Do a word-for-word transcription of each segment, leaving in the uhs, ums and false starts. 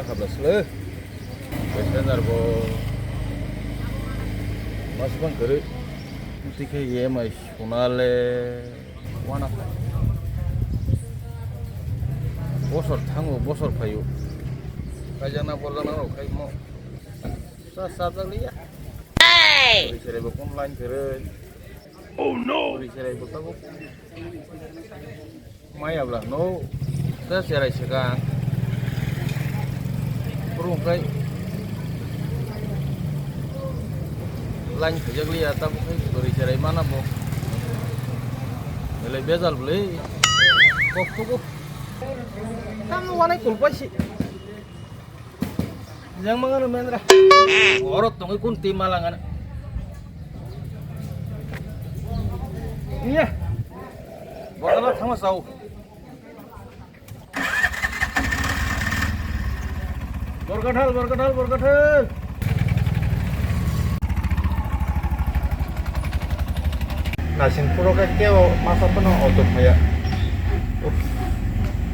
Khabla sle. Passenger bo masibang kwrwi. Tike E M I sunale wana khai. Bosor thango, bosor phaio. Kaijakna borjakna rok khai mo. Sa sa jak liya. Hey! Ri sere bo kon line kwrwi. Oh no! Ri sere bo tabuk. Maya bla no, ta cherai se ka. Purung kai. Line khajak liya, ta bukai gori cherai mana bo. Belai bejal beli. Kok tuku. Kamu wanai kulpai si. Jang mangano mendra. Oro tongwi kun ti malangana. Iya. Botala thangma sao. Borgathal, Borgathal, Borgathal. Nasing puro ke keo masa pano auto phaya.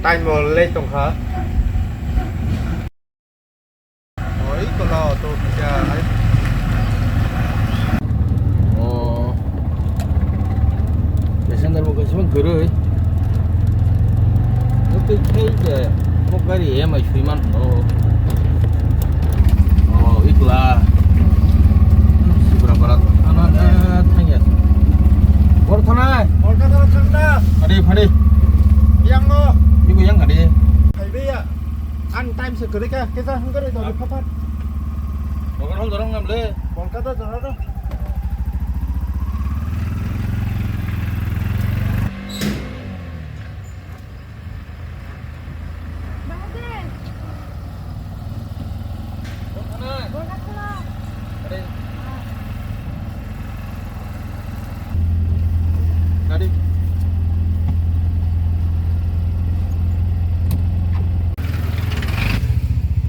Time bo late tongkha. Oi, kola auto kisa, ai. Oh. Passenger bo kaisa kwrwi. Tei khe je, kok gari E M I sui man no. Oh, ikla. Sibra para thana, eh, thangya. Bor thana. Kolkata thangna. Adi, phadi. Yang no. Ibu yang adi. Hai be ya. An time se kwrwi kha, kisa hung kwrwi tong di phaphar. Bogar hol dorong nam le. Kolkata jora do. Gari.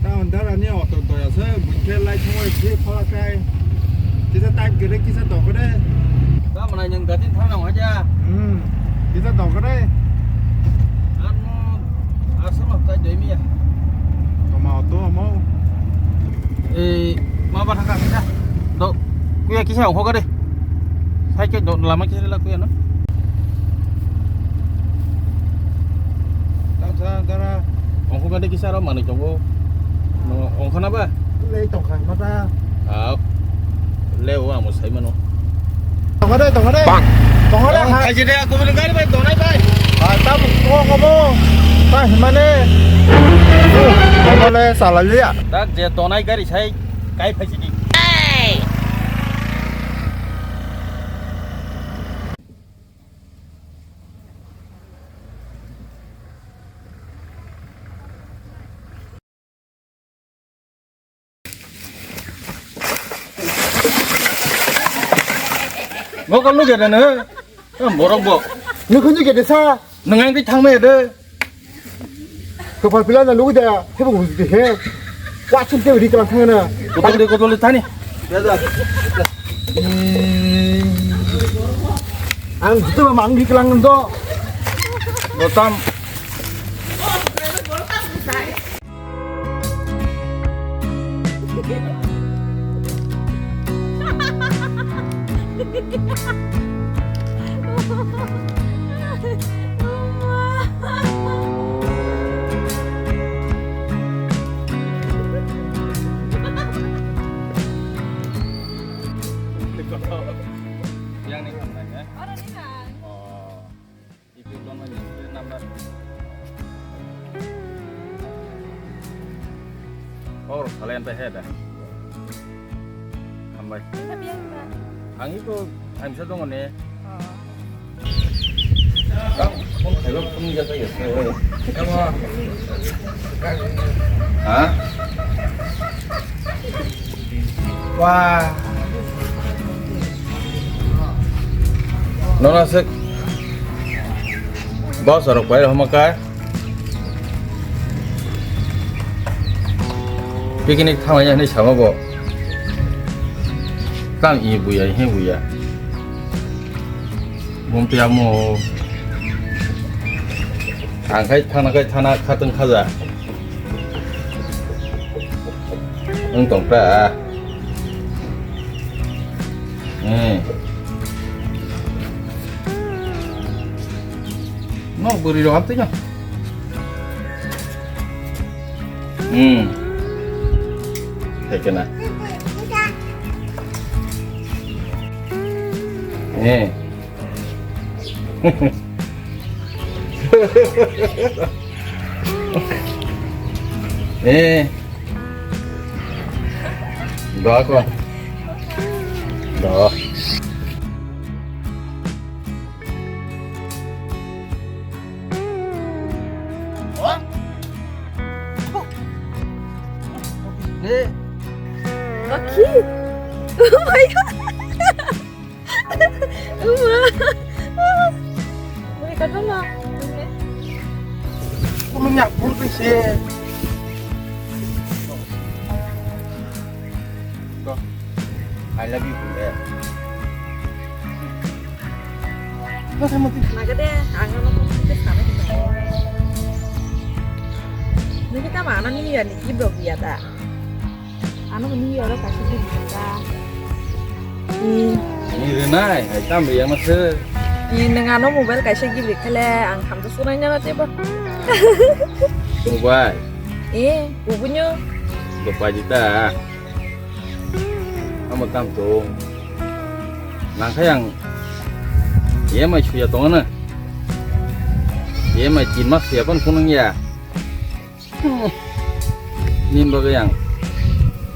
Taon dara ni auto doya se, bunkhe lai thangwi thwi phala kai. Kisa time kwrwi kisa dokre. Tamo nai nwng datin thang nang haja. Hmm. Kisa dokre. Ano asama tai doi miya. Toma auto amo. Eh, ma ba thangka kisa. Do, kuya kisa ongkho gade. Sai ke do lama kisa la kuya no. Tamsa dara. Ongkho gade kisa ro manwi tongo. No, ongkho na ba? Lei tongkha ma ta. Ah. Leo amo sai mano. Tongkha de, tongkha de. Tongkha de, ha. Kaji de, aku beli gari bai, donai bai. Ah, tam ko ko bo. Ta himane. Ko le sala liya. Dak je donai gari sai kai phaisidi. Bo kal nugya da nang? Borok bo. Nukhu nugya de sa. Nang ang thangma ya de. Kapal pila na lugui da, hebo hus de he. Wa chim te ri klang thang na. Kotol de, kotol de thani. Ang jutu ma mang ri klang do. Botam. Yang ni kan, ya? Orang ni kan. Oh. Power kalian teh ada. Hambai. Ang itu, ang bisa dong ne. Kang, phone khaiba phone ya saya. Ha? Wah. Nona sek. Bos rok bai homa kai. Picnic thanglai ya hinwi sama bo. Kang i buya, he buya. Bumpi amo. Ang khai thana khai thana khatang khaja. Wng tong ta. Hmm. No, bwrwi rok amtwi no. Hmm. Hai kena. Eh. Eh. Doa ko. Doa. Aki. Oh my god. Uma. Boleh kata lah. Aku menyak pun sih. Kok, I love you, Bunda. Kok sama tuh? Naga deh, angin aku tuh sama kita. Ini kita mana nih ya, nih, bro, ya, ta? Ano ni oro kaisa gift rwkha. Hmm. Ni rwnai, hai tam riyang se. Ni nwng ano mobile kaisa gift rwkha le, ang hamjak sunaina na tebo. Mobile? Eh, kubunyo. Dopai jita. Amo tam to. Nangkha yang E M I suya tongana. E M I tin mas suya pan kunang ya. Nin bagwi ang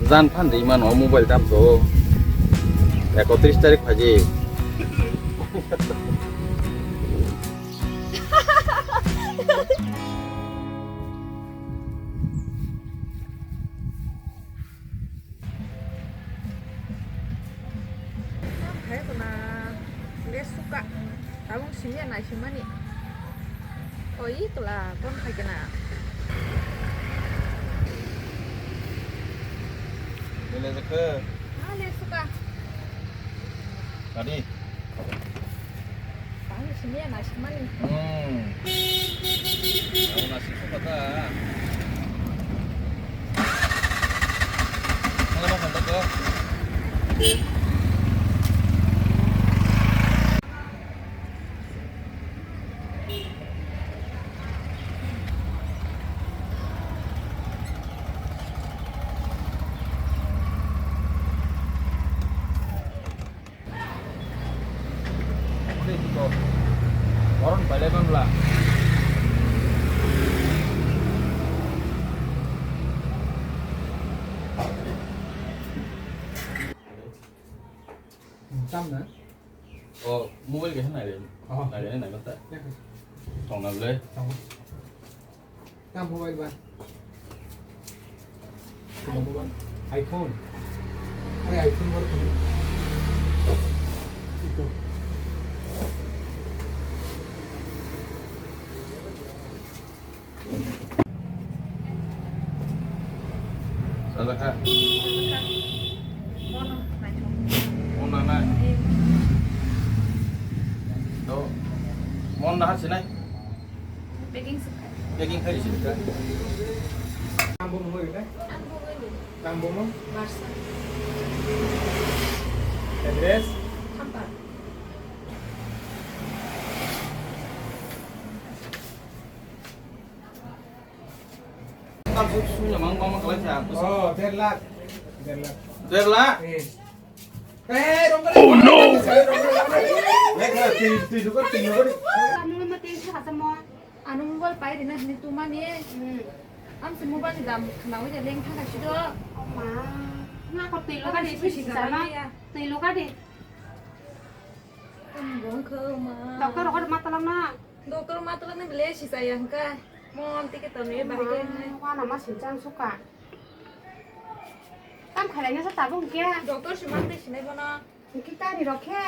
jan phan de imano mobile tam to. Ekotris tarik phaji. Hai kona le suka. Tabung simi ya nai simani. Oi, tula, kon khai kena. Bele jeke. Ah, le suka. Tadi. Tabung simi ya nai simani. Hmm. Tabung nasi suka ta. Mana makan tak? Koron pailai manbla. Tamna? O, mobile kaisa naidi. Oh. Naidi, naidi, naidi. Tongna bwle. Tong. Tam mobile ba? Tamo mobile? iPhone. Are iPhone bor. Ito. Salah ka? Mon na na. To, mon na ha sinai? Packing sukha. Packing khai sinai ka? Ang bo mo ita? Ang bo mo. Ang bo mo? Barsa. Address? Thampa. Tam su-, sunya mang, mang, mang kalai sa, bwsa. Oh, der lakh. Der lakh. Der lakh? Eh. Eh, rong kali. Oh, no! Rong kali, rong kali, rong kali. Lek na, twi, twi, rong kali, twi, rong kali. Ano ma twi sa sa mo. Ano mobile pai rina hini tu mani. Hmm. Am se mobile ni dam khna wi de leng thang ka si do. Ma. Nga ko twi lo ka de, twi lo ka de. Ang bong kho ma. Doctor rok ma talang na. Doctor ma talang na bele si sa yang ka. Mon tike to ne bahai ke ne. Wana ma sin chang suka. Tam khalai na sa tabung kya. Doctor si man te sinai bono. Kita ni rok khe.